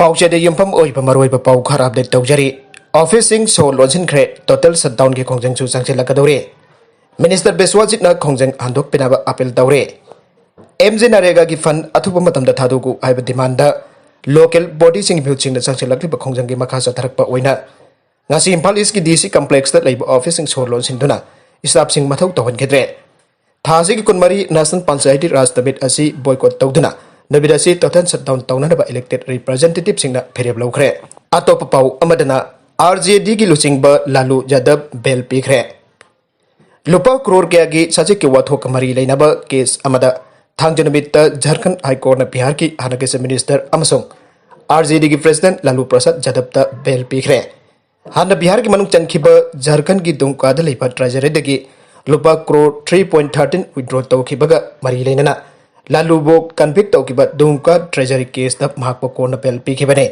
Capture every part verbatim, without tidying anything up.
ꯄꯥꯎꯆꯦꯗ ꯌꯨꯝꯐꯝ ꯑꯣꯏꯕ ꯃꯔꯨꯑꯣꯏꯕ ꯄꯥꯎ ꯈꯔ ꯑꯞꯗꯦꯠ ꯇꯧꯖꯔꯤ꯫ ꯑꯣꯐꯤꯁꯁꯤꯡ ꯁꯣ ꯂꯣꯟꯁꯤꯟꯈ꯭ꯔꯦ, ꯇꯣꯇꯦꯜ ꯁꯠꯗꯥꯎꯟꯒꯤ ꯈꯣꯡꯖꯪꯁꯨ ꯆꯪꯁꯤꯜꯂꯛꯀꯗꯧꯔꯦ꯫ ꯃꯤꯅꯤꯁꯇꯔ ꯕꯤꯁ꯭ꯋꯥꯖꯤꯠꯅ ꯈꯣꯡꯖꯪ ꯍꯟꯗꯣꯛꯄꯤꯅꯕ ꯑꯄꯤꯜ ꯇꯧꯔꯦ꯫ ꯑꯦꯝ ꯖꯤ ꯅꯔꯦꯒꯥꯒꯤ ꯐꯟ ꯑꯊꯨꯕ ꯃꯇꯝꯗ ꯊꯥꯗꯣꯛꯎ ꯍꯥꯏꯕ ꯗꯤꯃꯥꯟꯗ ꯂꯣꯀꯦꯜ ꯕꯣꯗꯤꯁꯤꯡꯒꯤ ꯃꯤꯍꯨꯠꯁꯤꯡꯅ ꯆꯪꯁꯤꯜꯂꯛꯂꯤꯕ ꯈꯣꯡꯖꯪꯒꯤ ꯃꯈꯥ ꯆꯠꯊꯔꯛꯄ ꯑꯣꯏꯅ ꯉꯁꯤ ꯏꯝꯐꯥꯜ ꯏꯁꯀꯤ ꯗꯤ ꯁꯤ ꯀꯝꯄ꯭ꯂꯦꯛꯁꯇ ꯂꯩꯕ ꯑꯣꯐꯤꯁꯁꯤꯡ ꯁꯣ ꯂꯣꯟꯁꯤꯟꯗꯨꯅ ꯏꯁꯇꯥꯐꯁꯤꯡ ꯃꯊꯧ ꯇꯧꯍꯟꯈꯤꯗ꯭ꯔꯦ꯫ ꯊꯥ ꯑꯁꯤꯒꯤ ꯀꯨꯟꯃꯔꯤ ꯅꯦꯁꯅꯦꯜ ꯄꯟꯆꯥꯌꯇꯤ ꯔꯥꯖ ꯅꯨꯃꯤꯠ ꯑꯁꯤ ꯕꯣꯏꯀꯣꯠ ꯇꯧꯗꯨꯅ ꯅꯨꯃꯤꯠ ꯑꯁꯤ ꯇꯣꯇꯦꯜ ꯁꯠꯗꯥꯎꯟ ꯇꯧꯅꯅꯕ ꯏꯂꯦꯛꯇꯦꯗ ꯔꯤꯄ꯭ꯔꯖꯦꯟꯇꯦꯇꯤꯚꯁꯤꯡꯅ ꯐꯤꯔꯦꯞ ꯂꯧꯈ꯭ꯔꯦ꯫ ꯑꯇꯣꯞꯄ ꯄꯥꯎ ꯑꯃꯗꯅ, ꯑꯥꯔ ꯖꯦ ꯗꯤꯒꯤ ꯂꯨꯆꯤꯡꯕ ꯂꯥꯂꯨ ꯌꯥꯗꯕ ꯕꯦꯜ ꯄꯤꯈ꯭ꯔꯦ꯫ ꯂꯨꯄꯥ ꯀ꯭ꯔꯣꯔ ꯀꯌꯥꯒꯤ ꯁꯖꯤꯛꯀꯤ ꯋꯥꯊꯣꯛꯀ ꯃꯔꯤ ꯂꯩꯅꯕ ꯀꯦꯁ ꯑꯃꯗ ꯊꯥꯡꯖ ꯅꯨꯃꯤꯠꯇ ꯖꯔꯈꯟ ꯍꯥꯏ ꯀꯣꯔꯠꯅ ꯕꯤꯍꯥꯔꯒꯤ ꯍꯥꯟꯅꯒꯤ ꯆꯤꯐ ꯃꯤꯅꯤꯁꯇꯔ ꯑꯃꯁꯨꯡ ꯑꯥꯔ ꯖꯦ ꯗꯤꯒꯤ ꯄ꯭ꯔꯦꯁꯤꯗꯦꯟꯠ ꯂꯥꯂꯨ ꯄ꯭ꯔꯁꯥꯗ ꯌꯥꯗꯕꯇ ꯕꯦꯜ ꯄꯤꯈ꯭ꯔꯦ꯫ ꯍꯥꯟꯅ ꯕꯤꯍꯥꯔꯒꯤ ꯃꯅꯨꯡ ꯆꯟꯈꯤꯕ ꯖꯔꯈꯟꯒꯤ ꯗꯨꯝꯀꯥꯗ ꯂꯩꯕ ꯇ꯭ꯔꯦꯖꯔꯤꯗꯒꯤ ꯂꯨꯄꯥ crore three point thirteen withdraw ꯇꯧꯈꯤꯕꯒ ꯃꯔꯤ ꯂꯩꯅꯅ ꯂꯥꯂꯨꯕꯨ ꯀꯟꯚꯤꯛ ꯇꯧꯈꯤꯕ ꯗꯨꯝꯀꯥ ꯇ꯭ꯔꯦꯖꯔꯤ ꯀꯦꯁꯇ ꯃꯍꯥꯛꯄꯨ ꯀꯣꯔꯠꯅ ꯕꯦꯜ ꯄꯤꯈꯤꯕꯅꯤ꯫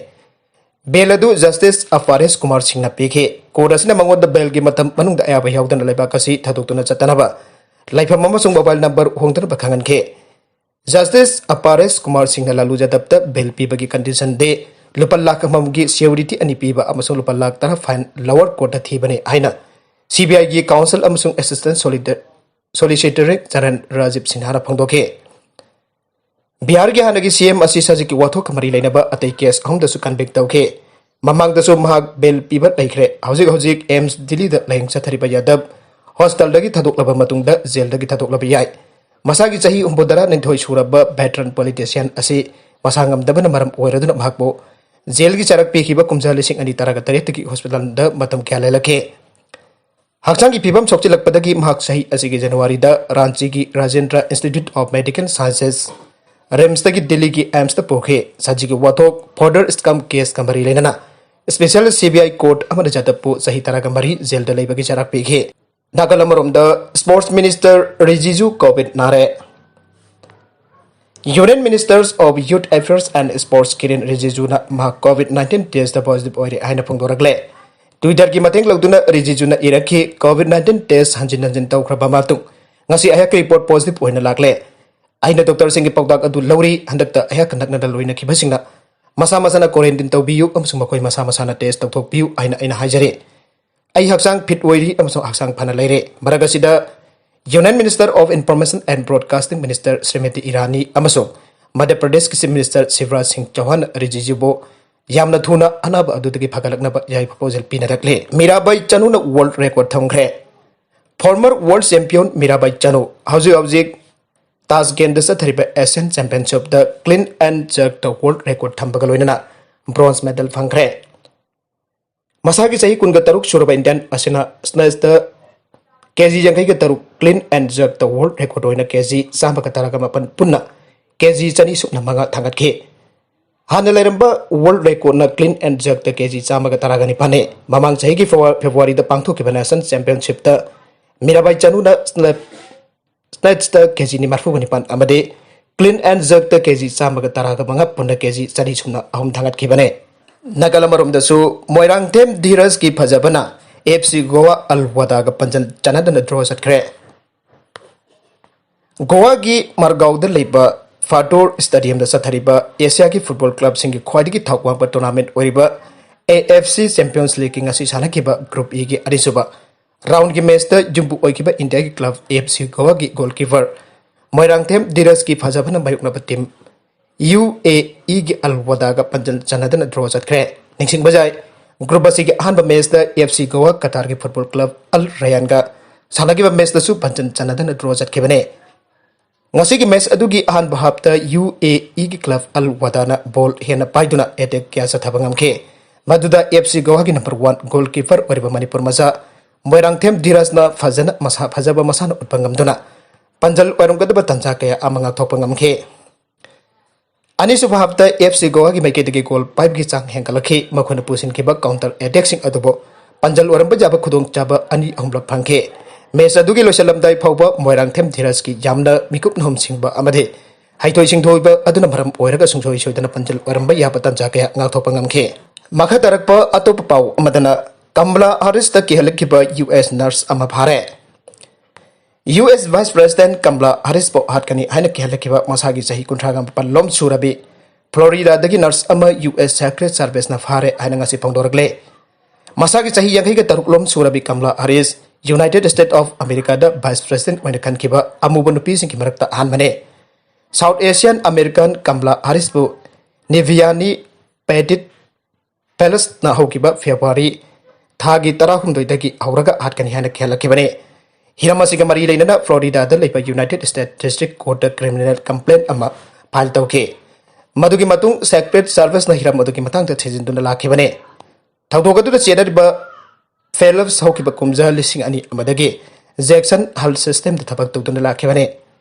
ꯕꯦꯜ ꯑꯗꯨ ꯖꯁꯇꯤꯁ ꯑꯄꯥꯔꯦꯁ ꯀꯨꯃꯥꯔ ꯁꯤꯡꯅ ꯄꯤꯈꯤ꯫ ꯀꯣꯔꯠ ꯑꯁꯤꯅ ꯃꯉꯣꯟꯗ ꯕꯦꯜꯒꯤ ꯃꯇꯝ ꯃꯅꯨꯡꯗ ꯑꯌꯥꯕ ꯌꯥꯎꯗꯅ ꯂꯩꯕꯥꯛ ꯑꯁꯤ ꯊꯥꯗꯣꯛꯇꯨꯅ ꯆꯠꯇꯅꯕ ꯂꯩꯐꯝ ꯑꯃꯁꯨꯡ ꯃꯣꯕꯥꯏꯜ ꯅꯝꯕꯔ ꯍꯣꯡꯗꯅꯕ ꯈꯪꯍꯟꯈꯤ꯫ ꯖꯁꯇꯤꯁ ꯑꯄꯥꯔꯦꯁ ꯀꯨꯃꯥꯔ ꯁꯤꯡꯅ ꯂꯥꯂꯨ ꯌꯥꯗꯕꯇ ꯕꯦꯜ ꯄꯤꯕꯒꯤ ꯀꯟꯗꯤꯁꯟꯗꯤ ꯂꯨꯄꯥ ꯂꯥꯈ ꯑꯃꯃꯝꯒꯤ ꯁꯤꯌꯨꯔꯤꯇꯤ ꯑꯅꯤ ꯄꯤꯕ ꯑꯃꯁꯨꯡ ꯂꯨꯄꯥ ꯂꯥꯈ ꯇꯔꯥ ꯐꯥꯏꯟ ꯂꯣꯋꯔ ꯀꯣꯔꯠꯇ ꯊꯤꯕꯅꯤ ꯍꯥꯏꯅ ꯁꯤ ꯕꯤ ꯑꯥꯏꯒꯤ ꯀꯥꯎꯟꯁꯤꯜ ꯑꯃꯁꯨꯡ ꯑꯦꯁꯤꯁꯇꯦꯟꯠ ꯁꯣꯂꯤꯇꯔ-, ꯁꯣꯂꯤꯁꯤꯇꯔ ꯖꯦꯅꯔꯦꯜ ꯔꯥꯖꯤꯕ ꯁꯤꯟꯍꯥꯅ ꯐꯣꯡꯗꯣꯛꯈꯤ꯫ ꯕꯤꯍꯥꯔꯒꯤ ꯍꯥꯟꯅꯒꯤ ꯁꯤ ꯑꯦꯝ ꯑꯁꯤ ꯁꯖꯤꯛꯀꯤ ꯋꯥꯊꯣꯛꯀ ꯃꯔꯤ ꯂꯩꯅꯕ ꯑꯇꯩ ꯀꯦꯁ ꯑꯍꯨꯝꯗꯁꯨ ꯀꯟꯚꯤꯛ ꯇꯧꯈꯤ꯫ ꯃꯃꯥꯡꯗꯁꯨ ꯃꯍꯥꯛ ꯕꯦꯜ ꯄꯤꯕ ꯂꯩꯈ꯭ꯔꯦ꯫ ꯍꯧꯖꯤꯛ ꯍꯧꯖꯤꯛ ꯑꯦꯝꯁ ꯗꯤꯜꯂꯤꯗ ꯂꯥꯌꯦꯡ ꯆꯠꯊꯔꯤꯕ ꯌꯥꯗꯕ ꯍꯣꯁꯄꯤꯇꯥꯜꯗꯒꯤ ꯊꯥꯗꯣꯛꯂꯕ ꯃꯇꯨꯡꯗ ꯖꯦꯜꯗꯒꯤ ꯊꯥꯗꯣꯛꯂꯕ ꯌꯥꯏ꯫ ꯃꯁꯥꯒꯤ ꯆꯍꯤ ꯍꯨꯝꯐꯨꯇꯔꯥꯅꯤꯊꯣꯏ ꯁꯨꯔꯕ ꯚꯦꯇꯔꯟ ꯄꯣꯂꯤꯇꯤꯁꯤꯌꯥꯟ ꯑꯁꯤ ꯃꯁꯥ ꯉꯝꯗꯕꯅ ꯃꯔꯝ ꯑꯣꯏꯔꯗꯨꯅ ꯃꯍꯥꯛꯄꯨ ꯖꯦꯜꯒꯤ ꯆꯩꯔꯥꯛ ꯄꯤꯈꯤꯕ ꯀꯨꯝꯖꯥ ꯂꯤꯁꯤꯡ ꯑꯅꯤ ꯇꯔꯥꯒ ꯇꯔꯦꯠꯇꯒꯤ ꯍꯣꯁꯄꯤꯇꯥꯜꯗ ꯃꯇꯝ ꯀꯌꯥ ꯂꯦꯜꯂꯛꯈꯤ꯫ ꯍꯛꯆꯥꯡꯒꯤ ꯐꯤꯕꯝ ꯁꯣꯛꯆꯤꯜꯂꯛꯄꯗꯒꯤ ꯃꯍꯥꯛ ꯆꯍꯤ ꯑꯁꯤꯒꯤ ꯖꯅꯋꯥꯔꯤꯗ ꯔꯥꯟꯆꯤꯒꯤ Rajendra institute of medical sciences, ꯔꯤꯝꯁꯇꯒꯤ ꯗꯤꯜꯂꯤꯒꯤ ꯑꯦꯝꯁꯇ ꯄꯨꯈꯤ꯫ ꯁꯖꯤꯛꯀꯤ ꯋꯥꯊꯣꯛ ꯐꯣꯔꯗꯔ ꯁ꯭ꯀꯝ ꯀꯦꯁꯀ ꯃꯔꯤ ꯂꯩꯅꯅ ꯏꯁꯄꯦꯁꯦꯜ ꯁꯤ ꯕꯤ ꯑꯥꯏ ꯀꯣꯔꯠ ꯑꯃꯅ ꯖꯥꯗꯕꯄꯨ ꯆꯍꯤ ꯇꯔꯥꯒ ꯃꯔꯤ ꯖꯦꯜꯗ ꯂꯩꯕꯒꯤ ꯆꯩꯔꯥꯛ ꯄꯤꯈꯤ꯫ ꯅꯥꯀꯜ ꯑꯃꯔꯣꯝꯗ, ꯁ꯭ꯄꯣꯔꯠꯁ ꯃꯤꯅꯤꯁꯇꯔ ꯔꯤꯖꯤꯖꯨ ꯀꯣꯚꯤꯗ ꯅꯥꯔꯦ꯫ Union Ministers of Youth Affairs and Sports ꯀꯤꯔꯦꯟ ꯔꯤꯖꯤꯖꯨꯅ ꯃꯍꯥꯛ ꯀꯣꯚꯤꯗ ꯅꯥꯏꯟꯇꯤꯟ ꯇꯦꯁꯇ ꯄꯣꯖꯤꯇꯤꯚ ꯑꯣꯏꯔꯦ ꯍꯥꯏꯅ ꯐꯣꯡꯗꯣꯔꯛꯂꯦ꯫ ꯇ꯭ꯋꯤꯇꯔꯒꯤ ꯃꯇꯦꯡ ꯂꯧꯗꯨꯅ ꯔꯤꯖꯤꯖꯨꯅ ꯏꯔꯛꯈꯤ, "ꯀꯣꯚꯤꯗ ꯅꯥꯏꯟꯇꯤꯟ ꯇꯦꯁ ꯍꯟꯖꯤꯟ ꯍꯟꯖꯤꯟ ꯇꯧꯈ꯭ꯔꯕ ꯃꯇꯨꯡ ꯉꯁꯤ ꯑꯩꯍꯥꯛꯀꯤ ꯔꯤꯄꯣꯔꯠ ꯄꯣꯖꯤꯇꯤꯚ ꯑꯣꯏꯅ ꯂꯥꯛꯂꯦ꯫ ꯑꯩꯅ ꯗꯣꯛꯇꯔꯁꯤꯡꯒꯤ ꯄꯥꯎꯇꯥꯛ ꯑꯗꯨ ꯂꯧꯔꯤ꯫ ꯍꯟꯗꯛꯇ ꯑꯩꯍꯥꯛꯀ ꯅꯛꯅꯅ ꯂꯣꯏꯅꯈꯤꯕꯁꯤꯡꯅ ꯃꯁꯥ ꯃꯁꯥꯅ quarantine ꯇꯧꯕꯤꯌꯨ ꯑꯃꯁꯨꯡ ꯃꯈꯣꯏ ꯃꯁꯥ ꯃꯁꯥꯅ test ꯇꯧꯊꯣꯛꯄꯤꯌꯨ ꯍꯥꯏꯅ ꯑꯩꯅ ꯍꯥꯏꯖꯔꯤ꯫ ꯑꯩ ꯍꯛꯆꯥꯡ fit ꯑꯣꯏꯔꯤ ꯑꯃꯁꯨꯡ ꯍꯛꯆꯥꯡ ꯐꯅ ꯂꯩꯔꯦ꯫ ꯃꯔꯛ ꯑꯁꯤꯗ Union Minister of Information and Broadcasting Minister Shrimati Irani ꯑꯃꯁꯨꯡ ꯃꯙ꯭ꯌ ꯄ꯭ꯔꯗꯦꯁꯀꯤ Chief Minister ꯁꯤꯕꯔꯥꯖ ꯁꯤꯡ ꯆꯧꯍꯥꯟ ꯔꯤꯖꯤꯖꯨꯕꯨ ꯌꯥꯝꯅ ꯊꯨꯅ ꯑꯅꯥꯕ ꯑꯗꯨꯗꯒꯤ ꯐꯒꯠꯂꯛꯅꯕ ꯌꯥꯏꯐ ꯄꯥꯎꯖꯦꯜ ꯄꯤꯅꯔꯛꯂꯦ꯫ ꯃꯤꯔꯥꯕꯥꯏ ꯆꯅꯨꯅ world record ꯊꯝꯈ꯭ꯔꯦ꯫ Former world champion Mirabai Chanu ꯍꯧꯖꯤꯛ ꯍꯧꯖꯤꯛ ꯇꯥꯁꯀꯦꯟꯗ ꯆꯠꯊꯔꯤꯕ Asian Championshipꯇ clean and jerkꯇ world record ꯊꯝꯕꯒ ꯂꯣꯏꯅꯅ bronze medal ꯐꯪꯈ꯭ꯔꯦ꯫ ꯃꯁꯥꯒꯤ ꯆꯍꯤ ꯀꯨꯟꯒ ꯇꯔꯨꯛ ꯁꯨꯔꯕ Indian ꯑꯁꯤꯅ snatchꯇ ꯀꯦꯖꯤ ꯌꯥꯡꯈꯩꯒ ꯇꯔꯨꯛ clean and jerkꯇ world record ꯑꯣꯏꯅ ꯀꯦꯖꯤ ꯆꯥꯝꯃꯒ ꯇꯔꯥꯒ ꯃꯥꯄꯟ ꯄꯨꯟꯅ ꯀꯦꯖꯤ ꯆꯅꯤ ꯁꯨꯞꯅ ꯃꯉꯥ ꯊꯥꯡꯒꯠꯈꯤ꯫ ꯍꯥꯟꯅ ꯂꯩꯔꯝꯕ world recordꯅ clean and jerkꯇ ꯀꯦꯖꯤ ꯆꯥꯝꯃꯒ ꯇꯔꯥꯒ ꯅꯤꯄꯥꯟꯅꯤ꯫ ꯃꯃꯥꯡ ꯆꯍꯤꯒꯤ February- Februaryꯗ ꯄꯥꯡꯊꯣꯛꯈꯤꯕ National Championshipꯇ ꯃꯤꯔꯥꯕꯥꯏ ꯆꯅꯨꯅ snatch- snatchꯇ ꯀꯦꯖꯤ ꯃꯔꯐꯨꯒ ꯅꯤꯄꯥꯟ ꯑꯃꯗꯤ clean and jerkꯇ ꯀꯦꯖꯤ ꯆꯥꯝꯃꯒ ꯇꯔꯥꯒ ꯃꯉꯥ ꯄꯨꯟꯅ ꯀꯦꯖꯤ ꯆꯅꯤ ꯁꯨꯞꯅ ꯑꯍꯨꯝ ꯊꯥꯡꯒꯠꯈꯤꯕꯅꯤ꯫ ꯅꯥꯀꯜ ꯑꯃꯔꯣꯝꯗꯁꯨ ꯃꯣꯏꯔꯥꯡꯊꯦꯝ ꯙꯤꯔꯖꯀꯤ ꯐꯖꯕꯅ AFC ꯒꯣꯋꯥ ꯑꯜ ꯋꯥꯗꯥꯒ ꯄꯥꯟꯖꯜ ꯆꯥꯟꯅꯗꯅ draw ꯆꯠꯈ꯭ꯔꯦ꯫ ꯒꯣꯋꯥꯒꯤ ꯃꯔꯒꯥꯎꯗ ꯂꯩꯕ ꯐꯥꯇꯣꯔ ꯁ꯭ꯇꯦꯗꯤꯌꯝꯗ ꯆꯠꯊꯔꯤꯕ ꯑꯦꯁꯤꯌꯥꯒꯤ ꯐꯨꯠꯕꯣꯜ ꯀ꯭ꯂꯕꯁꯤꯡꯒꯤ ꯈ꯭ꯋꯥꯏꯗꯒꯤ ꯊꯧ ꯋꯥꯡꯕ tournament ꯑꯣꯏꯔꯤꯕ AFC Champions Leagueꯀꯤ ꯉꯁꯤ ꯁꯥꯟꯅꯈꯤꯕ group Eꯒꯤ ꯑꯅꯤꯁꯨꯕ roundꯀꯤ matchꯇ ꯌꯨꯝꯕꯨ ꯑꯣꯏꯈꯤꯕ ꯏꯟꯗꯤꯌꯥꯒꯤ club AFC ꯒꯣꯋꯥꯒꯤ goalkeeper ꯃꯣꯏꯔꯥꯡꯊꯦꯝ ꯙꯤꯔꯖꯀꯤ ꯐꯖꯕꯅ ꯃꯥꯌꯣꯛꯅꯕ team UAEꯒꯤ ꯑꯜ ꯋꯥꯗꯥꯒ ꯄꯥꯟꯖꯜ ꯆꯥꯟꯅꯗꯅ draw ꯆꯠꯈ꯭ꯔꯦ꯫ ꯅꯤꯡꯁꯤꯡꯕ ꯌꯥꯏ, group ꯑꯁꯤꯒꯤ ꯑꯍꯥꯟꯕ matchꯇ AFC ꯒꯣꯋꯥ ꯀꯇꯥꯔꯒꯤ football club ꯑꯜ ꯔꯌꯥꯟꯒ ꯁꯥꯟꯅꯈꯤꯕ matchꯇꯁꯨ ꯄꯥꯟꯖꯜ ꯆꯥꯟꯅꯗꯅ draw ꯆꯠꯈꯤꯕꯅꯦ꯫ ꯉꯁꯤꯒꯤ match ꯑꯗꯨꯒꯤ ꯑꯍꯥꯟꯕ halfꯇ UAEꯒꯤ club ꯑꯜ ꯋꯥꯗꯥꯅ ball ꯍꯦꯟꯅ ꯄꯥꯏꯗꯨꯅ attack ꯀꯌꯥ ꯆꯠꯊꯕ ꯉꯝꯈꯤ꯫ ꯃꯗꯨꯗ AFC ꯒꯣꯋꯥꯒꯤ number one goalkeeper ꯑꯣꯏꯔꯤꯕ ꯃꯅꯤꯄꯨꯔ ꯃꯆꯥ ꯃꯣꯏꯔꯥꯡꯊꯦꯝ ꯙꯤꯔꯖꯅ ꯐꯖꯅ ꯃꯁꯥ ꯐꯖꯕ ꯃꯁꯥꯅ ꯎꯠꯄ ꯉꯝꯗꯨꯅ ꯄꯥꯟꯖꯜ ꯑꯣꯏꯔꯝꯒꯗꯕ ꯇꯥꯟꯖꯥ ꯀꯌꯥ ꯑꯃ ꯉꯥꯛꯊꯣꯛꯄ ꯉꯝꯈꯤ꯫ ꯑꯅꯤꯁꯨꯕ halfꯇ AFC ꯒꯣꯋꯥꯒꯤ ꯃꯥꯏꯀꯩꯗꯒꯤ goal ꯄꯥꯏꯕꯒꯤ ꯆꯥꯡ ꯍꯦꯟꯒꯠꯂꯛꯈꯤ꯫ ꯃꯈꯣꯏꯅ ꯄꯨꯁꯤꯟꯈꯤꯕ counter attackꯁꯤꯡ ꯑꯗꯨꯕꯨ ꯄꯥꯟꯖꯜ ꯑꯣꯏꯔꯝꯕ ꯌꯥꯕ ꯈꯨꯗꯣꯡꯆꯥꯕ ꯑꯅꯤ ꯑꯍꯨꯝꯂꯛ ꯐꯪꯈꯤ꯫ Match ꯑꯗꯨꯒꯤ ꯂꯣꯏꯁꯤꯜꯂꯝꯗꯥꯏ ꯐꯥꯎꯕ ꯃꯣꯏꯔꯥꯡꯊꯦꯝ ꯙꯤꯔꯖꯀꯤ ꯌꯥꯝꯅ ꯃꯤꯀꯨꯞ ꯅꯍꯨꯝ ꯁꯤꯡꯕ ꯑꯃꯗꯤ ꯍꯩꯊꯣꯏ ꯁꯤꯡꯊꯣꯏꯕ ꯑꯗꯨꯅ ꯃꯔꯝ ꯑꯣꯏꯔꯒ ꯁꯨꯡꯁꯣꯏ ꯁꯣꯏꯗꯅ ꯄꯥꯟꯖꯜ ꯑꯣꯏꯔꯝꯕ ꯌꯥꯕ ꯇꯥꯟꯖꯥ ꯀꯌꯥ ꯉꯥꯛꯊꯣꯛꯄ ꯉꯝꯈꯤ꯫ ꯃꯈꯥ ꯇꯥꯔꯛꯄ ꯑꯇꯣꯞꯄ ꯄꯥꯎ ꯑꯃꯗꯅ ꯀꯝꯂꯥ ꯍꯥꯔꯤꯁꯇ ꯀꯤꯍꯜꯂꯛꯈꯤꯕ US nurse ꯑꯃ ꯐꯥꯔꯦ꯫ US Vice President ꯀꯝꯂꯥ ꯍꯥꯔꯤꯁꯄꯨ ꯍꯥꯠꯀꯅꯤ ꯍꯥꯏꯅ ꯀꯤꯍꯜꯂꯛꯈꯤꯕ ꯃꯁꯥꯒꯤ ꯆꯍꯤ ꯀꯨꯟꯊ꯭ꯔꯥꯒ ꯃꯥꯄꯜ ꯂꯣꯝ ꯁꯨꯔꯕꯤ ꯐ꯭ꯂꯣꯔꯤꯗꯥꯗꯒꯤ ꯅꯔꯁ ꯑꯃ ꯌꯨ ꯑꯦꯁ ꯁꯦꯀ꯭ꯔꯦꯠ ꯁꯥꯔꯚꯤꯁꯅ ꯐꯥꯔꯦ ꯍꯥꯏꯅ ꯉꯁꯤ ꯐꯣꯡꯗꯣꯔꯛꯂꯦ꯫ ꯃꯁꯥꯒꯤ ꯆꯍꯤ ꯌꯥꯡꯈꯩꯒ ꯇꯔꯨꯛ ꯂꯣꯝ ꯁꯨꯔꯕꯤ ꯀꯝꯂꯥ ꯍꯥꯔꯤꯁ ꯌꯨꯅꯥꯏꯇꯦꯗ ꯁ꯭ꯇꯦꯠ ꯑꯣꯐ ꯑꯃꯦꯔꯤꯀꯥꯗ ꯚꯥꯏꯁ ꯄ꯭ꯔꯦꯁꯤꯗꯦꯟꯠ ꯑꯣꯏꯅ ꯈꯟꯈꯤꯕ ꯑꯃꯨꯕ ꯅꯨꯄꯤꯁꯤꯡꯒꯤ ꯃꯔꯛꯇ ꯑꯍꯥꯟꯕꯅꯦ꯫ ꯁꯥꯎꯠ ꯑꯦꯁꯤꯌꯥꯟ ꯑꯃꯦꯔꯤꯀꯥꯟ ꯀꯝꯂꯥ ꯍꯥꯔꯤꯁꯄꯨ ꯅꯤꯚꯤꯌꯥꯅꯤ ꯄꯦꯗꯤꯠ ꯐꯦꯂꯁꯅ ꯍꯧꯈꯤꯕ ꯐꯦꯕ꯭ꯔꯨꯋꯥꯔꯤ ꯊꯥꯒꯤ ꯇꯔꯥꯍꯨꯝꯗꯣꯏꯗꯒꯤ ꯍꯧꯔꯒ ꯍꯥꯠꯀꯅꯤ ꯍꯥꯏꯅ ꯈꯦꯜꯂꯛꯈꯤꯕꯅꯤ꯫ ꯍꯤꯔꯝ ꯑꯁꯤꯒ ꯃꯔꯤ ꯂꯩꯅꯅ ꯐ꯭ꯂꯣꯔꯤꯗꯥꯗ ꯂꯩꯕ ꯌꯨꯅꯥꯏꯇꯦꯗ ꯁ꯭ꯇꯦꯠ ꯗꯤꯁꯇ꯭ꯔꯤꯛ ꯀꯣꯔꯠꯇ ꯀ꯭ꯔꯤꯃꯤꯅꯦꯜ ꯀꯝꯄ꯭ꯂꯦꯟ ꯑꯃ ꯐꯥꯏꯜ ꯇꯧꯈꯤ꯫ ꯃꯗꯨꯒꯤ ꯃꯇꯨꯡ ꯁꯦꯀ꯭ꯔꯦꯠ ꯁꯥꯔꯚꯤꯁꯅ ꯍꯤꯔꯝ ꯑꯗꯨꯒꯤ ꯃꯇꯥꯡꯗ ꯊꯤꯖꯤꯟꯗꯨꯅ ꯂꯥꯛꯈꯤꯕꯅꯤ꯫ ꯊꯧꯗꯣꯛ ꯑꯗꯨꯗ ꯆꯦꯟꯅꯔꯤꯕ ꯐꯦꯂꯞꯁ ꯍꯧꯈꯤꯕ ꯀꯨꯝꯖꯥ ꯂꯤꯁꯤꯡ ꯑꯅꯤ ꯑꯃꯗꯒꯤ ꯖꯦꯛꯁꯟ ꯍꯣꯜ ꯁꯤꯁꯇꯦꯝꯗ ꯊꯕꯛ ꯇꯧꯗꯨꯅ ꯂꯥꯛꯈꯤꯕꯅꯤ꯫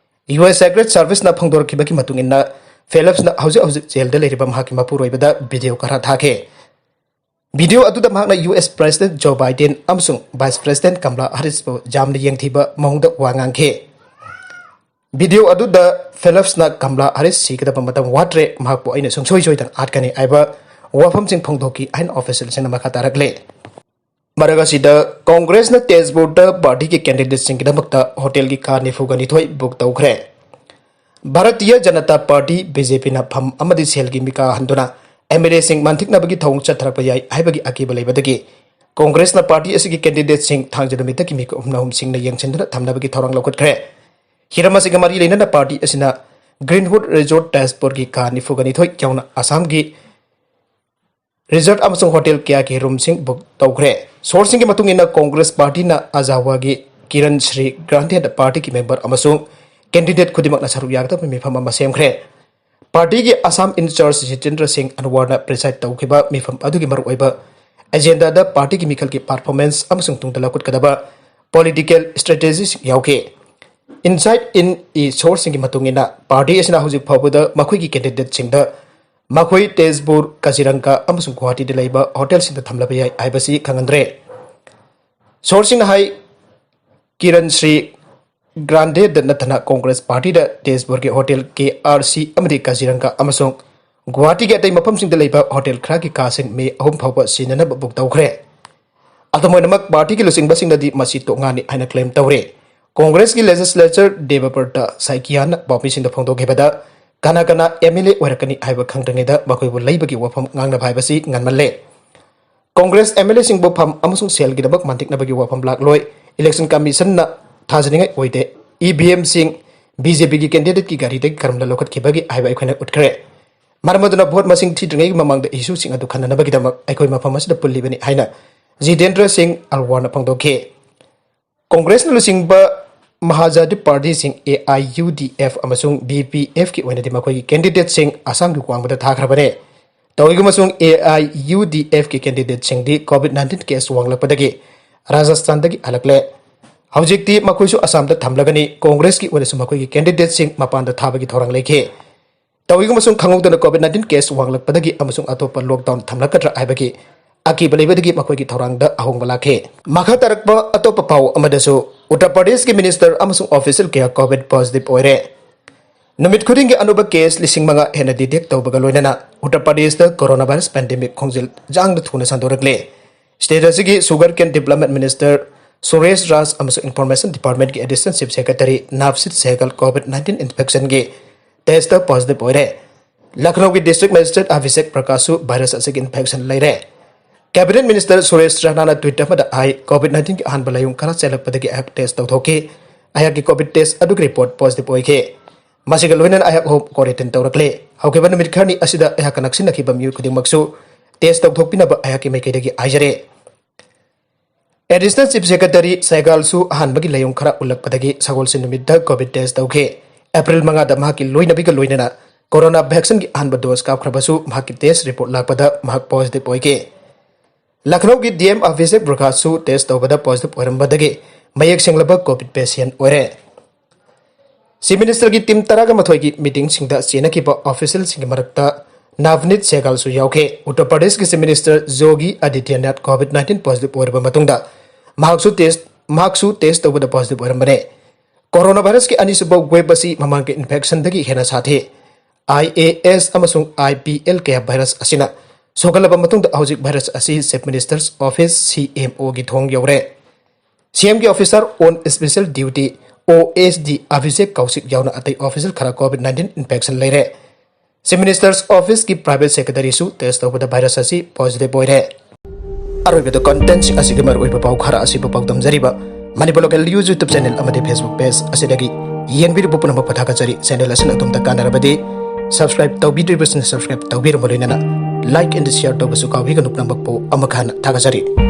ꯌꯨ ꯑꯦꯁ ꯁꯦꯀ꯭ꯔꯦꯠ ꯁꯥꯔꯚꯤꯁꯅ ꯐꯣꯡꯗꯣꯔꯛꯈꯤꯕꯒꯤ ꯃꯇꯨꯡ ꯏꯟꯅ, ꯐꯦꯂꯞꯁꯅ ꯍꯧꯖꯤꯛ ꯍꯧꯖꯤꯛ ꯖꯦꯜꯗ ꯂꯩꯔꯤꯕ ꯃꯍꯥꯛꯀꯤ ꯃꯄꯨꯔꯣꯏꯕꯗ ꯚꯤꯗꯤꯑꯣ ꯈꯔ ꯊꯥꯈꯤ꯫ ꯚꯤꯗꯤꯑꯣ ꯑꯗꯨꯗ ꯃꯍꯥꯛꯅ ꯌꯨ ꯑꯦꯁ ꯄ꯭ꯔꯦꯁꯤꯗꯦꯟꯠ ꯖꯣ ꯕꯥꯏꯗꯦꯟ ꯑꯃꯁꯨꯡ ꯚꯥꯏꯁ ꯄ꯭ꯔꯦꯁꯤꯗꯦꯟꯠ ꯀꯝꯂꯥ ꯍꯥꯔꯤꯁꯄꯨ ꯌꯥꯝꯅ ꯌꯦꯡꯊꯤꯕ ꯃꯑꯣꯡꯗ ꯋꯥ ꯉꯥꯡꯈꯤ꯫ ꯚꯤꯗꯤꯑꯣ ꯑꯗꯨꯗ ꯐꯦꯂꯞꯁꯅ "ꯀꯝꯂꯥ ꯍꯥꯔꯤꯁ ꯁꯤꯒꯗꯕ ꯃꯇꯝ ꯋꯥꯠꯇ꯭ꯔꯦ, ꯃꯍꯥꯛꯄꯨ ꯑꯩꯅ ꯁꯨꯡꯁꯣꯏ ꯁꯣꯏꯗꯅ ꯍꯥꯠꯀꯅꯤ" ꯍꯥꯏꯕ ꯋꯥꯐꯝꯁꯤꯡ ꯐꯣꯡꯗꯣꯛꯈꯤ ꯍꯥꯏꯅ ꯑꯣꯐꯤꯁꯤꯌꯦꯜꯁꯤꯡꯅ ꯃꯈꯥ ꯇꯥꯔꯛꯂꯤ꯫ ꯃꯔꯛ ꯑꯁꯤꯗ, ꯀꯣꯡꯒ꯭ꯔꯦꯁꯅ ꯇꯦꯖꯄꯨꯔꯗ ꯄꯥꯔꯇꯤꯒꯤ ꯀꯦꯟꯗꯤꯗꯦꯠꯁꯤꯡꯒꯤꯗꯃꯛꯇ ꯍꯣꯇꯦꯜꯒꯤ ꯀꯥ ꯅꯤꯐꯨꯒ ꯅꯤꯊꯣꯏ ꯕꯨꯛ ꯇꯧꯈ꯭ꯔꯦ꯫ Bharatiya Janata party, B J ꯄꯤꯅ ꯐꯝ ꯑꯃꯗꯤ ꯁꯦꯜꯒꯤ ꯃꯤꯀꯥ ꯍꯟꯗꯨꯅ ꯑꯦꯝ ꯑꯦꯜ ꯑꯦꯁꯤꯡ ꯃꯥꯟꯊꯤꯛꯅꯕꯒꯤ ꯊꯧꯑꯣꯡ ꯆꯠꯊꯔꯛꯄ ꯌꯥꯏ ꯍꯥꯏꯕꯒꯤ ꯑꯀꯤꯕ ꯂꯩꯕꯗꯒꯤ ꯀꯣꯡꯒ꯭ꯔꯦꯁꯅ ꯄꯥꯔꯇꯤ ꯑꯁꯤꯒꯤ ꯀꯦꯟꯗꯤꯗꯦꯠꯁꯤꯡ ꯊꯥꯡꯖ ꯅꯨꯃꯤꯠꯇꯒꯤ ꯃꯤꯀꯨꯞ ꯍꯨꯝꯅ ꯍꯨꯝꯁꯤꯡꯅ ꯌꯦꯡꯁꯤꯟꯗꯨꯅ ꯊꯝꯅꯕꯒꯤ ꯊꯧꯔꯥꯡ ꯂꯧꯈꯠꯈ꯭ꯔꯦ꯫ ꯍꯤꯔꯝ ꯑꯁꯤꯒ ꯃꯔꯤ ꯂꯩꯅꯅ ꯄꯥꯔꯇꯤ ꯑꯁꯤꯅ ꯒ꯭ꯔꯤꯟꯋꯨꯗ ꯔꯤꯖꯣꯔꯠ ꯇꯦꯖꯄꯨꯔꯒꯤ ꯀꯥ ꯅꯤꯐꯨꯒ ꯅꯤꯊꯣꯏ ꯌꯥꯎꯅ ꯑꯁꯥꯝꯒꯤ ꯔꯤꯖꯣꯔꯠ ꯑꯃꯁꯨꯡ ꯍꯣꯇꯦꯜ ꯀꯌꯥꯒꯤ ꯔꯨꯝꯁꯤꯡ ꯕꯨꯛ ꯇꯧꯈ꯭ꯔꯦ꯫ ꯁꯣꯔꯁꯁꯤꯡꯒꯤ ꯃꯇꯨꯡ ꯏꯟꯅ, ꯀꯣꯡꯒ꯭ꯔꯦꯁ ꯄꯥꯔꯇꯤꯅ ꯑꯖꯥꯋꯥꯒꯤ ꯀꯤꯔꯟ ꯁ꯭ꯔꯤ ꯒ꯭ꯔꯥꯟꯗꯦꯗ ꯄꯥꯔꯇꯤꯒꯤ ꯃꯦꯝꯕꯔ ꯑꯃꯁꯨꯡ ꯀꯦꯟꯗꯤꯗꯦꯠ ꯈꯨꯗꯤꯡꯃꯛꯅ ꯁꯔꯨꯛ ꯌꯥꯒꯗꯕ ꯃꯤꯐꯝ ꯑꯃ ꯁꯦꯝꯈ꯭ꯔꯦ꯫ ꯄꯥꯔꯇꯤꯒꯤ ꯑꯁꯥꯝ ꯏꯟꯆꯥꯔꯖ ꯖꯤꯇꯦꯟꯗ꯭ꯔ ꯁꯤꯡ ꯑꯟꯋꯔꯅ ꯄ꯭ꯔꯤꯁꯥꯏꯗ ꯇꯧꯈꯤꯕ ꯃꯤꯐꯝ ꯑꯗꯨꯒꯤ ꯃꯔꯨꯑꯣꯏꯕ ꯑꯦꯖꯦꯟꯗꯥꯗ ꯄꯥꯔꯇꯤꯒꯤ ꯃꯤꯈꯜꯒꯤ ꯄꯔꯐꯣꯔꯃꯦꯟꯁ ꯑꯃꯁꯨꯡ ꯇꯨꯡꯗ ꯂꯧꯈꯠꯀꯗꯕ ꯄꯣꯂꯤꯇꯤꯀꯦꯜ ꯁ꯭ꯇ꯭ꯔꯦꯇꯦꯖꯤꯁꯤꯡ ꯌꯥꯎꯈꯤ꯫ ꯏꯟꯁꯥꯏꯠ ꯏꯟ ꯏ ꯁꯣꯔꯁꯁꯤꯡꯒꯤ ꯃꯇꯨꯡ ꯏꯟꯅ, ꯄꯥꯔꯇꯤ ꯑꯁꯤꯅ ꯍꯧꯖꯤꯛ ꯐꯥꯎꯕꯗ ꯃꯈꯣꯏꯒꯤ ꯀꯦꯟꯗꯤꯗꯦꯠꯁꯤꯡꯗ ꯃꯈꯣꯏ ꯇꯦꯖꯄꯨꯔ, ꯀꯥꯖꯤꯔꯪꯒꯥ ꯑꯃꯁꯨꯡ ꯒꯨꯋꯥꯍꯥꯇꯤꯗ ꯂꯩꯕ ꯍꯣꯇꯦꯜꯁꯤꯡꯗ ꯊꯝꯂꯕ ꯌꯥꯏ ꯍꯥꯏꯕꯁꯤ ꯈꯪꯍꯟꯗ꯭ꯔꯦ꯫ ꯁꯣꯔꯁꯁꯤꯡꯅ ꯍꯥꯏ, ꯀꯤꯔꯟ ꯁ꯭ꯔꯤ ꯒ꯭ꯔꯥꯟꯗꯦꯗ ꯅꯠꯇꯅ ꯀꯣꯡꯒ꯭ꯔꯦꯁ ꯄꯥꯔꯇꯤꯗ ꯇꯦꯖꯄꯨꯔꯒꯤ ꯍꯣꯇꯦꯜ ꯀꯦ ꯑꯥꯔ ꯁꯤ ꯑꯃꯗꯤ ꯀꯥꯖꯤꯔꯪꯒꯥ ꯑꯃꯁꯨꯡ ꯒꯨꯋꯥꯍꯥꯇꯤꯒꯤ ꯑꯇꯩ ꯃꯐꯝꯁꯤꯡꯗ ꯂꯩꯕ ꯍꯣꯇꯦꯜ ꯈꯔꯒꯤ ꯀꯥꯁꯤꯡ ꯃꯦ ꯑꯍꯨꯝ ꯐꯥꯎꯕ ꯁꯤꯖꯤꯟꯅꯅꯕ ꯕꯨꯛ ꯇꯧꯈ꯭ꯔꯦ꯫ ꯑꯗꯨꯝ ꯑꯣꯏꯅꯃꯛ, ꯄꯥꯔꯇꯤꯒꯤ ꯂꯨꯆꯤꯡꯕꯁꯤꯡꯅꯗꯤ ꯃꯁꯤ ꯇꯣꯉꯥꯟꯅꯤ ꯍꯥꯏꯅ ꯀ꯭ꯂꯦꯝ ꯇꯧꯔꯤ꯫ ꯀꯣꯡꯒ꯭ꯔꯦꯁꯀꯤ ꯂꯦꯖꯤꯁꯂꯦꯆꯔ ꯗꯦꯕꯕ꯭ꯔꯇ ꯁꯥꯏꯀꯤꯌꯥꯅ ꯄꯥꯎꯃꯤꯁꯤꯡꯗ ꯐꯣꯡꯗꯣꯛꯈꯤꯕꯗ, ꯀꯅꯥ ꯀꯅꯥ M L A ꯑꯣꯏꯔꯛꯀꯅꯤ ꯍꯥꯏꯕ ꯈꯪꯗ꯭ꯔꯤꯉꯩꯗ ꯃꯈꯣꯏꯕꯨ ꯂꯩꯕꯒꯤ ꯋꯥꯐꯝ ꯉꯥꯡꯅꯕ ꯍꯥꯏꯕꯁꯤ ꯉꯟꯃꯜꯂꯦ꯫ ꯀꯣꯡꯒ꯭ꯔꯦꯁ M L A ꯁꯤꯡꯕꯨ ꯐꯝ ꯑꯃꯁꯨꯡ ꯁꯦꯜꯒꯤꯗꯃꯛ ꯃꯟꯇꯤꯛꯅꯕꯒꯤ ꯋꯥꯐꯝ ꯂꯥꯛꯂꯣꯏ꯫ Election Commission ꯅ ꯊꯥꯖꯅꯤꯡꯉꯥꯏ ꯑꯣꯏꯗꯦ꯫ E V M ꯁꯤꯡ B J P ꯒꯤ candidate ꯀꯤ ꯒꯥꯔꯤꯗꯒꯤ ꯀꯔꯝꯅ ꯂꯧꯈꯠꯈꯤꯕꯒꯦ ꯍꯥꯏꯕ ꯑꯩꯈꯣꯏꯅ ꯎꯠꯈ꯭ꯔꯦ꯫ ꯃꯔꯝ ꯑꯗꯨꯅ vote ꯃꯁꯤꯡ ꯊꯤꯗ꯭ꯔꯤꯉꯩꯒꯤ ꯃꯃꯥꯡꯗ issue ꯁꯤꯡ ꯑꯗꯨ ꯈꯟꯅꯅꯕꯒꯤꯗꯃꯛ ꯑꯩꯈꯣꯏ ꯃꯐꯝ ꯑꯁꯤꯗ ꯄꯨꯜꯂꯤꯕꯅꯤ ꯍꯥꯏꯅ ꯖꯤꯇꯦꯟꯗ꯭ꯔ ꯁꯤꯡ ꯑꯜꯋꯥꯔꯅ ꯐꯣꯡꯗꯣꯛꯈꯤ꯫ ꯀꯣꯡꯒ꯭ꯔꯦꯁꯅ ꯂꯨꯆꯤꯡꯕ ꯃꯍꯥꯖꯥꯗꯤ ꯄꯥꯔꯇꯤꯁꯤꯡ A I U D F ꯑꯃꯁꯨꯡ B P F ꯀꯤ ꯑꯣꯏꯅꯗꯤ ꯃꯈꯣꯏꯒꯤ candidate ꯁꯤꯡ ꯑꯁꯥꯝꯒꯤ ꯋꯥꯡꯃꯗ ꯊꯥꯈ꯭ꯔꯕꯅꯤ꯫ ꯇꯧꯏꯒꯨꯝꯕꯁꯨꯡ A I U D F ꯀꯤ candidate ꯁꯤꯡꯗꯤ COVID nineteen case ꯋꯥꯡꯂꯛꯄꯗꯒꯤ ꯔꯥꯖꯁꯊꯥꯟꯗꯒꯤ ꯍꯜꯂꯛꯂꯦ꯫ ꯍꯧꯖꯤꯛꯇꯤ ꯃꯈꯣꯏꯁꯨ ꯑꯁꯥꯝꯗ ꯊꯝꯂꯒꯅꯤ꯫ ꯀꯣꯡꯒ꯭ꯔꯦꯁꯀꯤ ꯑꯣꯏꯅꯁꯨ ꯃꯈꯣꯏꯒꯤ candidate ꯁꯤꯡ ꯃꯄꯥꯟꯗ ꯊꯥꯕꯒꯤ ꯊꯧꯔꯥꯡ ꯂꯩꯈꯤ꯫ ꯇꯧꯏꯒꯨꯝꯕꯁꯨꯡ ꯈꯪꯍꯧꯗꯅ COVID nineteen case ꯋꯥꯡꯂꯛꯄꯗꯒꯤ ꯑꯃꯁꯨꯡ ꯑꯇꯣꯞꯄ lockdown ꯊꯝꯂꯛꯀꯗ꯭ꯔꯥ ꯍꯥꯏꯕꯒꯤ ꯑꯀꯤꯕ ꯂꯩꯕꯗꯒꯤ ꯃꯈꯣꯏꯒꯤ ꯊꯧꯔꯥꯡꯗ ꯑꯍꯣꯡꯕ ꯂꯥꯛꯈꯤ꯫ ꯃꯈꯥ ꯇꯥꯔꯛꯄ ꯑꯇꯣꯞꯄ ꯄꯥꯎ ꯑꯃꯗꯁꯨ, ꯎꯠꯇꯔ ꯄ꯭ꯔꯗꯦꯁꯀꯤ minister ꯑꯃꯁꯨꯡ official ꯀꯌꯥ COVID positive ꯑꯣꯏꯔꯦ꯫ ꯅꯨꯃꯤꯠ ꯈꯨꯗꯤꯡꯒꯤ ꯑꯅꯧꯕ case ꯂꯤꯁꯤꯡ ꯃꯉꯥ ꯍꯦꯟꯅ detect ꯇꯧꯕꯒ ꯂꯣꯏꯅꯅ ꯎꯠꯇꯔ ꯄ꯭ꯔꯗꯦꯁꯇ coronavirus pandemic ꯈꯣꯡꯖꯦꯜ ꯌꯥꯡꯅ ꯊꯨꯅ ꯁꯟꯗꯣꯔꯛꯂꯦ꯫ State ꯑꯁꯤꯒꯤ sugar cane development minister Suresh ꯔꯥꯖ ꯑꯃꯁꯨꯡ Information Department ꯀꯤ Additional Chief Secretary ꯅꯥꯚꯁꯤꯠ Sehgal COVID nineteen infection ꯒꯤ test positive ꯑꯣꯏꯔꯦ꯫ ꯂꯈꯅꯧꯒꯤ district magistrate ꯑꯚꯤꯁꯦꯛ ꯄ꯭ꯔꯀꯥꯁꯁꯨ virus ꯑꯁꯤꯒꯤ infection ꯂꯩꯔꯦ꯫ Cabinet minister ꯁꯨꯔꯦꯁ ꯔꯥꯅꯥꯅ tweet ꯑꯃꯗ ꯍꯥꯏ, COVID nineteen ꯒꯤ ꯑꯍꯥꯟꯕ ꯂꯥꯏꯑꯣꯡ ꯈꯔ ꯆꯦꯜꯂꯛꯄꯗꯒꯤ ꯑꯩꯍꯥꯛ test ꯇꯧꯊꯣꯛꯈꯤ꯫ ꯑꯩꯍꯥꯛꯀꯤ COVID test ꯑꯗꯨꯒꯤ report positive ꯑꯣꯏꯈꯤ꯫ ꯃꯁꯤꯒ ꯂꯣꯏꯅꯅ ꯑꯩꯍꯥꯛ home quarantine ꯇꯧꯔꯛꯂꯦ꯫ ꯍꯧꯈꯤꯕ ꯅꯨꯃꯤꯠ ꯈꯔꯅꯤ ꯑꯁꯤꯗ ꯑꯩꯍꯥꯛꯀ ꯅꯛꯁꯤꯟꯅꯈꯤꯕ ꯃꯤꯑꯣꯏ ꯈꯨꯗꯤꯡꯃꯛꯁꯨ test ꯇꯧꯊꯣꯛꯄꯤꯅꯕ ꯑꯩꯍꯥꯛꯀꯤ ꯃꯥꯏꯀꯩꯗꯒꯤ ꯍꯥꯏꯖꯔꯤ꯫ Additional Chief Secretary ꯁꯦꯍꯒꯜꯁꯨ ꯑꯍꯥꯟꯕꯒꯤ ꯂꯥꯏꯑꯣꯡ ꯈꯔ ꯎꯠꯂꯛꯄꯗꯒꯤ ꯁꯒꯣꯜꯁꯦꯟ ꯅꯨꯃꯤꯠꯇ COVID test ꯇꯧꯈꯤ꯫ ꯑꯦꯄ꯭ꯔꯤꯜ ꯃꯉꯥꯗ ꯃꯍꯥꯛꯀꯤ ꯂꯣꯏꯅꯕꯤꯒ ꯂꯣꯏꯅꯅ corona vaccine ꯒꯤ ꯑꯍꯥꯟꯕ dose ꯀꯥꯞꯈ꯭ꯔꯕꯁꯨ ꯃꯍꯥꯛꯀꯤ test report ꯂꯥꯛꯄꯗ ꯃꯍꯥꯛ positive ꯑꯣꯏꯈꯤ꯫ ꯂꯈꯅꯧꯒꯤ D M ꯑꯚꯤꯁꯦꯛ ꯄ꯭ꯔꯀꯥꯁꯁꯨ test ꯇꯧꯕꯗ positive ꯑꯣꯏꯔꯝꯕꯗꯒꯤ ꯃꯌꯦꯛ ꯁꯦꯡꯂꯕ COVID patient ꯑꯣꯏꯔꯦ꯫ Chief Minister ꯒꯤ team ꯇꯔꯥꯒ ꯃꯥꯊꯣꯏꯒꯤ meeting ꯁꯤꯡꯗ ꯆꯦꯟꯅꯈꯤꯕ official ꯁꯤꯡꯒꯤ ꯃꯔꯛꯇ ꯅꯚꯅꯤꯠ ꯁꯦꯍꯒꯜꯁꯨ ꯌꯥꯎꯈꯤ꯫ ꯎꯠꯇꯔ ꯄ꯭ꯔꯗꯦꯁꯀꯤ Chief Minister ꯌꯣꯒꯤ ꯑꯗꯤꯇ꯭ꯌꯅꯥꯊ COVID nineteen positive ꯑꯣꯏꯔꯕ ꯃꯇꯨꯡꯗ ꯃꯍꯥꯛꯁꯨ test, ꯃꯍꯥꯛꯁꯨ test ꯇꯧꯕꯗ positive ꯑꯣꯏꯔꯝꯕꯅꯦ꯫ Coronavirus ꯀꯤ ꯑꯅꯤꯁꯨꯕ wave ꯑꯁꯤ ꯃꯃꯥꯡꯒꯤ infection ꯗꯒꯤ ꯍꯦꯟꯅ ꯁꯥꯊꯤ꯫ I A S ꯑꯃꯁꯨꯡ I P L ꯀꯌꯥ virus ꯑꯁꯤꯅ ꯁꯣꯛꯍꯜꯂꯕ ꯃꯇꯨꯡꯗ ꯍꯧꯖꯤꯛ virus ꯑꯁꯤ Chief Minister's Office, C M O ꯒꯤ ꯊꯣꯡ ꯌꯧꯔꯦ꯫ C M ꯒꯤ officer on special duty ꯑꯣ ꯑꯦꯁ ꯗꯤ ꯑꯚꯤꯖꯦꯛ ꯀꯧꯁꯤꯛ ꯌꯥꯎꯅ ꯑꯇꯩ ꯑꯣꯐꯤꯁꯤꯌꯦꯜ ꯈꯔ COVID nineteen infection ꯂꯩꯔꯦ꯫ Chief Minister's Officeꯀꯤ private secretaryꯁꯨ test ꯇꯧꯕꯗ virus ꯑꯁꯤ positive ꯑꯣꯏꯔꯦ꯫ ꯑꯔꯣꯏꯕꯗ contentꯁꯤꯡ ꯑꯁꯤꯒꯤ ꯃꯔꯨꯑꯣꯏꯕ ꯄꯥꯎ ꯈꯔ ꯑꯁꯤꯕꯨ ꯄꯥꯎꯗꯝꯖꯔꯤꯕ Manipur Local News YouTube channel ꯑꯃꯗꯤ Facebook page ꯑꯁꯤꯗꯒꯤ ꯌꯦꯡꯕꯤꯔꯤꯕ ꯄꯨꯝꯅꯃꯛꯄꯨ ꯊꯥꯒꯠꯆꯔꯤ꯫ Channel ꯑꯁꯤꯅ ꯑꯗꯣꯝꯗ ꯀꯥꯟꯅꯔꯕꯗꯤ subscribe ꯇꯧꯕꯤꯗ꯭ꯔꯤꯕꯁꯤꯡꯅ subscribe ꯇꯧꯕꯤꯔꯝꯕ ꯂꯣꯏꯅꯅ like and share ꯇꯧꯕꯁꯨ ꯀꯥꯎꯕꯤꯒꯅꯨ꯫ ꯄꯨꯝꯅꯃꯛꯄꯨ ꯑꯃꯨꯛ ꯍꯟꯅ ꯊꯥꯒꯠꯆꯔꯤ꯫